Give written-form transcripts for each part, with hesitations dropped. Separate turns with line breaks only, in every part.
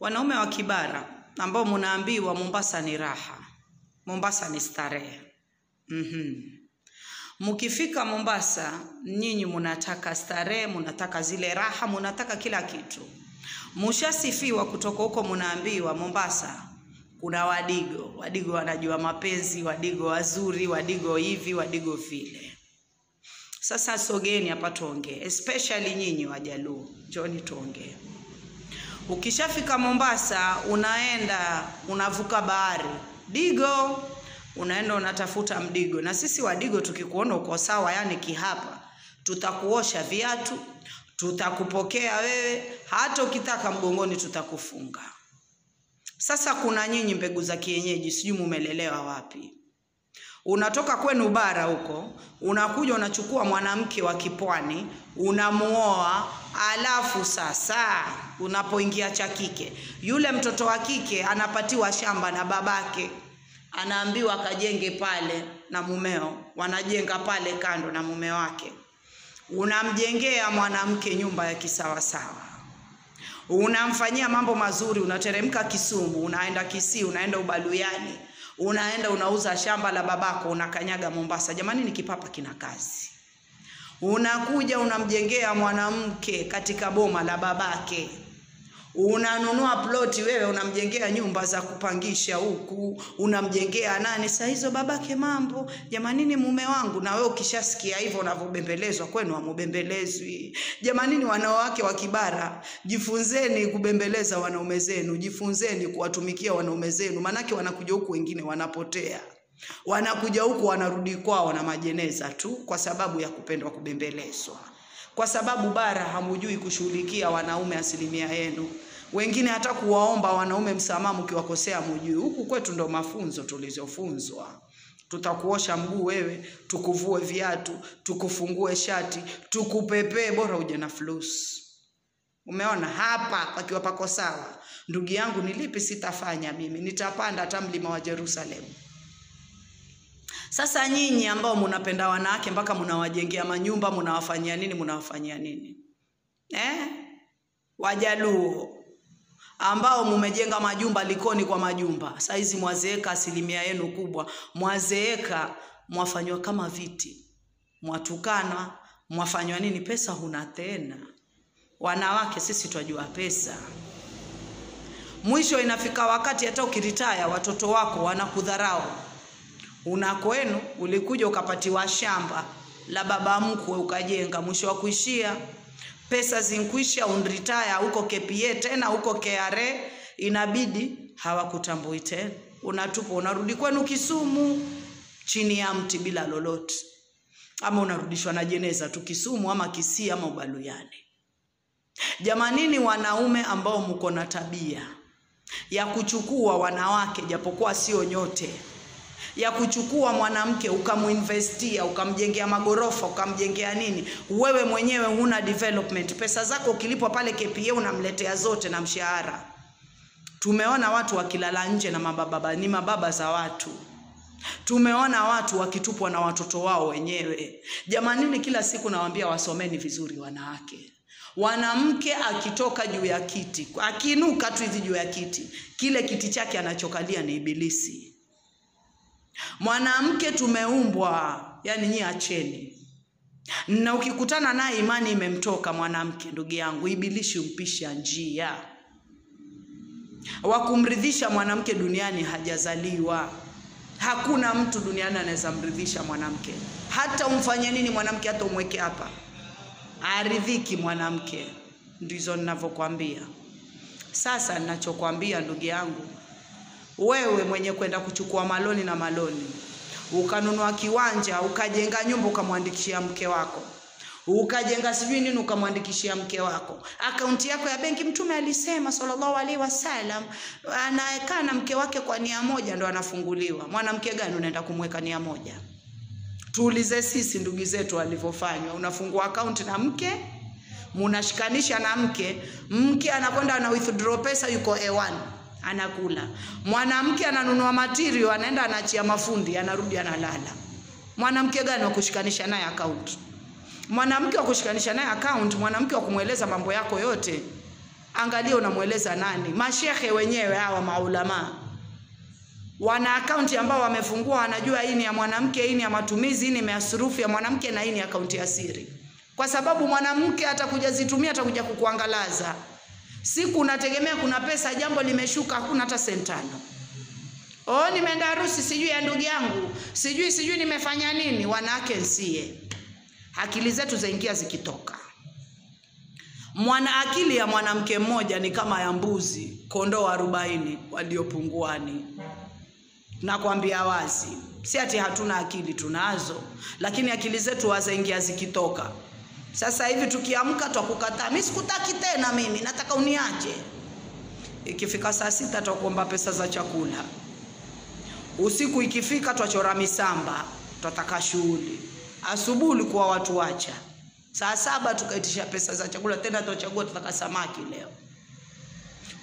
Wanaume wa kibara ambao mnaambiwa Mombasa ni raha, Mombasa ni starehe. Mkifika Mombasa nyinyi mnataka starehe, mnataka zile raha, mnataka kila kitu. Mshasifiwa kutoka huko, mnaambiwa Mombasa kuna Wadigo, Wadigo wanajua mapenzi, Wadigo wazuri, Wadigo hivi, Wadigo vile. Sasa sogeni hapa tuongee, especially nyinyi Wajaluo, njoni tuongee. Ukishafika Mombasa unaenda unavuka bahari Digo, unaenda unatafuta mdigo. Na sisi Wadigo tukikuona uko sawa, yani kihapa, tutakuosha viatu, tutakupokea wewe, hata ukitaka mgongoni tutakufunga. Sasa kuna nyinyi mbegu za kienyeji, sijui mumelelewa wapi. Unatoka kwenu bara huko, unakuja unachukua mwanamke wa kipwani, unamuoa, alafu sasa unapoingia cha kike, yule mtoto wa kike anapatiwa shamba na babake, anaambiwa akajenge pale na mumeo, wanajenga pale kando na mume wake. Unamjengea mwanamke nyumba ya kisawasawa, unamfanyia mambo mazuri, unateremka Kisumu, unaenda Kisii, unaenda Ubaluyani, unaenda unauza shamba la babako, unakanyaga Mombasa. Jamani, ni kipapa kina kazi. Unakuja unamjengea mwanamke katika boma la babake, unanunua ploti wewe, unamjengea nyumba za kupangisha huku, unamjengea nani saa hizo babake mambo, jamanini mume wangu. Na wewe ukishasikia hivyo unavyobembelezwa kwenu hamubembelezwi. Jamanini wanawake wa kibara, jifunzeni kubembeleza wanaume zenu, jifunzeni kuwatumikia wanaume zenu, manake wanakuja huku wengine wanapotea. Wanakuja huku wanarudi kwao na majeneza tu, kwa sababu ya kupendwa kubembelezwa. Kwa sababu bara hamujui kushughulikia wanaume asilimia yenu. Wengine hata kuwaomba wanaume msamaha mkiwakosea hamujui. Huku kwetu ndo mafunzo tulizofunzwa. Tutakuosha mguu wewe, tukuvue viatu, tukufungue shati, tukupepee, bora uje na flus. Umeona hapa pakiwa pako sawa. Ndugu yangu, nilipi sitafanya mimi? Nitapanda hata mlima wa Jerusalem. Sasa nyinyi ambao mnapenda wanawake mpaka mnawajengea manyumba, mnawafanyia nini, mnawafanyia nini? Wajaluo ambao mumejenga majumba Likoni kwa majumba, saizi mwazeeka, asilimia yenu kubwa mwazeeka, mwafanywa kama viti, mwatukana, mwafanywa nini, pesa huna tena. Wanawake sisi twajua pesa. Mwisho inafika wakati hata ukiritaya watoto wako wanakudharau. Unakwenu ulikuja ukapatiwa shamba la baba mkwe ukajenga, mwisho wa kuishia pesa zinkwisha, unritaya huko KPA tena huko KRA, inabidi hawakutambui tena, unatupa, unarudi kwenu Kisumu chini ya mti bila lolote, ama unarudishwa na jeneza tu Kisumu ama Kisii ama Ubaluyani. Jamanini wanaume ambao mko na tabia ya kuchukua wanawake, japokuwa sio nyote, ya kuchukua mwanamke ukamuinvestia, ukamjengea magorofa, ukamjengea nini, wewe mwenyewe huna development. Pesa zako ukilipwa pale KPA unamletea zote na mshahara. Tumeona watu wakilala nje na mababa, ni mababa za watu. Tumeona watu wakitupwa na watoto wao wenyewe. Jamanini, kila siku nawaambia wasomeni vizuri wanawake. Wanamke akitoka juu ya kiti, akiinuka tu hivi juu ya kiti, kile kiti chake anachokalia ni ibilisi. Mwanamke tumeumbwa, yani nyi acheni. Na ukikutana naye imani imemtoka mwanamke, ndugu yangu, ibilisi umpisha njia. Wa kumridhisha mwanamke duniani hajazaliwa. Hakuna mtu duniani anaweza mridhisha mwanamke. Hata umfanye nini mwanamke, hata umweke hapa, aridhiki mwanamke. Ndizo ninavyokuambia. Sasa ninachokuambia ndugu yangu, wewe mwenye kwenda kuchukua maloni na maloni, ukanunua kiwanja, ukajenga nyumba, ukamwandikishia mke wako, ukajenga sijui nini, ukamwandikishia mke wako akaunti yako ya benki. Mtume alisema sallallahu alaihi wasallam, anaekaa na mke wake kwa nia moja ndo anafunguliwa. Mwanamke gani unaenda kumweka nia moja? Tuulize sisi ndugu zetu walivyofanywa. Unafungua akaunti na mke, munashikanisha na mke, mke anakwenda ana withdraw pesa, yuko A1 anakula. Mwanamke ananunua material, anaenda anaachia mafundi, anarudi analala. Mwanamke gani wa kushikanisha naye account? Mwanamke wa kushikanisha naye account, mwanamke wa kumweleza mambo yako yote, Angalia unamweleza nani? Mashehe wenyewe hawa maulama wana akaunti ambao wamefungua, wanajua hii ni ya mwanamke, hii ni ya matumizi, hii ni masurufu ya mwanamke na hii ni akaunti ya siri. Kwa sababu mwanamke atakuja zitumia, atakuja kukuangalaza. Siku unategemea kuna pesa, jambo limeshuka, hakuna hata sentano. Oh, nimeenda harusi sijui ya ndugu yangu, sijui nimefanya nini. Wanawake nsie, akili zetu zaingia zikitoka. Mwana akili ya mwanamke mmoja ni kama ya mbuzi kondoo 40 waliopunguani. Nakwambia wazi, si ati hatuna akili, tunazo, lakini akili zetu wazaingia zikitoka. Sasa hivi tukiamka twakukataa, mimi sikutaki tena, mimi nataka uniache. Ikifika saa 6 twakuomba pesa za chakula. Usiku ikifika twachora misamba, twataka shughuli. Asubuhi ulikuwa watu wacha. Saa 7 tukaitisha pesa za chakula, tena twachagua tutaka samaki leo.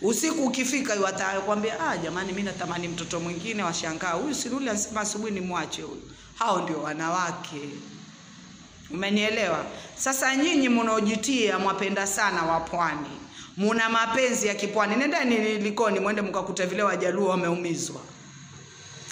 Usiku ukifika watakwambia, ah, jamani mimi natamani mtoto mwingine. Washangaa, huyu si yule anasema asubuhi ni mwache huyu. Hao ndio wanawake. Umenielewa? Sasa nyinyi mnaojitia mwapenda sana wa pwani, muna mapenzi ya kipwani. Nendeni Likoni mwende mkakute vile Wajaluo wameumizwa.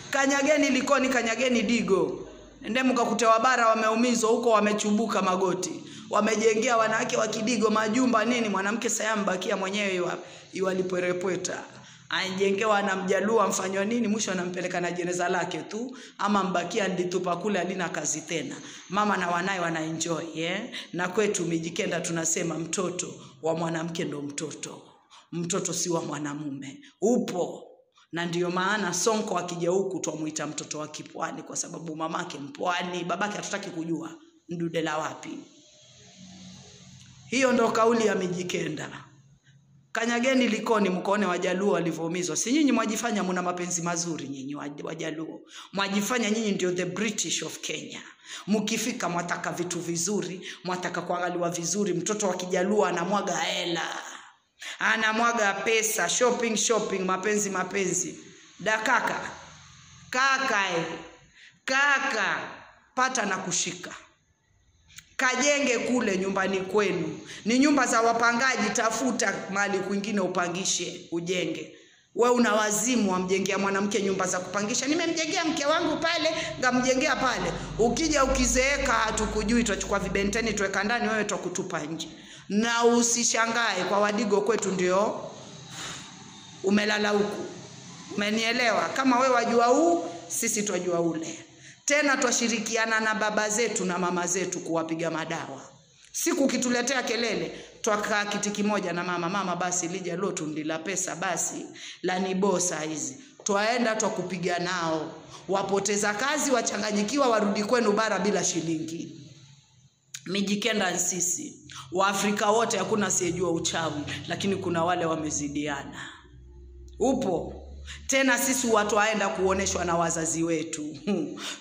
Kanyageni Likoni, kanyageni Digo. Nende mkakute wabara wameumizwa huko, wamechubuka magoti. Wamejengea wanawake wa Kidigo majumba nini, mwanamke sayambakia mwenyewe iwaliporepweta. Ajengewa na Mjaluo amfanywa nini, mwisho anampeleka na jeneza lake tu, ama mbakia nditupa kule alina kazi tena. Mama na wanae wana enjoy, yeah? Na kwetu Mijikenda tunasema mtoto wa mwanamke ndo mtoto. Mtoto si wa mwanamume. Upo. Na ndiyo maana Sonko akija huku twamuita mtoto wa kipwani, kwa sababu mamake mpwani, babake hatutaki kujua mdude la wapi. Hiyo ndo kauli ya Mijikenda. Kanyageni Likoni mkoone Wajaluo walivyoumizwa. Si nyinyi mwajifanya mna mapenzi mazuri nyinyi Wajaluo. Mwajifanya nyinyi ndio the British of Kenya. Mkifika mwataka vitu vizuri, mwataka kuangaliwa vizuri. Mtoto wa Kijaluo anamwaga hela, anamwaga pesa, shopping shopping, mapenzi mapenzi. Da kaka, kaka, kaka, pata na kushika. Kajenge kule nyumbani kwenu. Ni nyumba za wapangaji, tafuta mali kwingine upangishe, ujenge. We una wazimu wamjengea mwanamke nyumba za kupangisha. Nimemjengea mke wangu pale, ngamjengea pale. Ukija ukizeeka hatukujui, tutachukua vibenteni tuweka ndani, wewe tutakutupa nje. Na usishangae kwa Wadigo kwetu ndio umelala huku. Umenielewa? Kama wewe wajua huu, sisi twajua ule. Tena twashirikiana na baba zetu na mama zetu kuwapiga madawa. Siku ukituletea kelele, twakaa kiti kimoja na mama, mama basi lija lo tundila pesa basi la nibosa hizi. Twaenda twakupiga nao. Wapoteza kazi, wachanganyikiwa, warudi kwenu bara bila shilingi. Mijikenda sisi Waafrika wote hakuna asiyejua uchawi, lakini kuna wale wamezidiana. Upo. Tena sisi watu waenda kuoneshwa na wazazi wetu.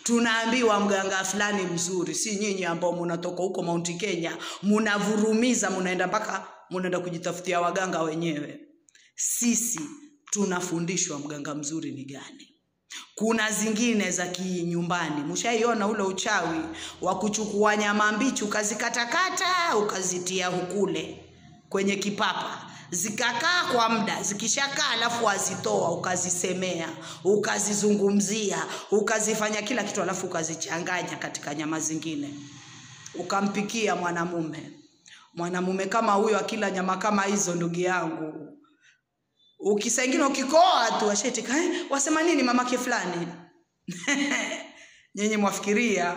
Tunaambiwa mganga fulani mzuri, si nyinyi ambao mnatoka huko Mount Kenya, mnavurumiza, mnaenda mpaka mnaenda kujitafutia waganga wenyewe. Sisi tunafundishwa mganga mzuri ni gani. Kuna zingine za kinyumbani. Mshaiona ule uchawi wa kuchukua nyama mbichi ukazikatakata ukazitia hukule kwenye kipapa, zikakaa kwa muda, zikishakaa alafu wazitoa ukazisemea, ukazizungumzia, ukazifanya kila kitu, alafu ukazichanganya katika nyama zingine, ukampikia mwanamume. Mwanamume kama huyo akila nyama kama hizo, ndugu yangu, ukisaingine ukikoa tu ashetika, wasema nini mamake fulani? Nyinyi mwafikiria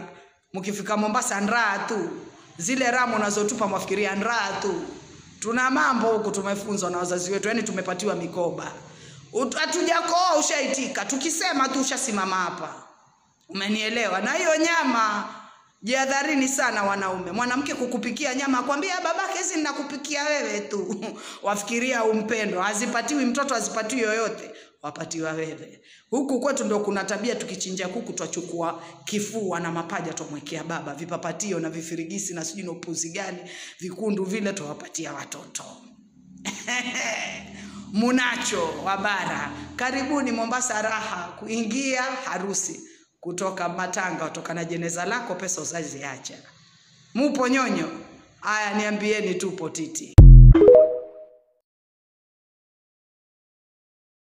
mkifika Mombasa nraa tu, zile ramu unazotupa mwafikiria nraa tu. Tuna mambo huku tumefunzwa na wazazi wetu, yani tumepatiwa mikoba. Hatujakoa ushaitika, tukisema tu ushasimama hapa. Umenielewa? Na hiyo nyama, jihadharini sana wanaume. Mwanamke kukupikia nyama akwambia babake hizi ninakupikia wewe tu. Wafikiria umpendo, hazipatiwi mtoto, hazipatiwi yoyote, wapatiwa wewe. Huku kwetu ndio kuna tabia, tukichinja kuku twachukua kifua na mapaja twamwekea baba, vipapatio na vifirigisi na sijui upuzi gani, vikundu vile twawapatia watoto. Munacho wabara. Karibuni Mombasa, raha kuingia harusi, kutoka matanga, kutoka na jeneza lako, pesa uzaziacha. Mupo nyonyo? Aya, niambieni tupo titi.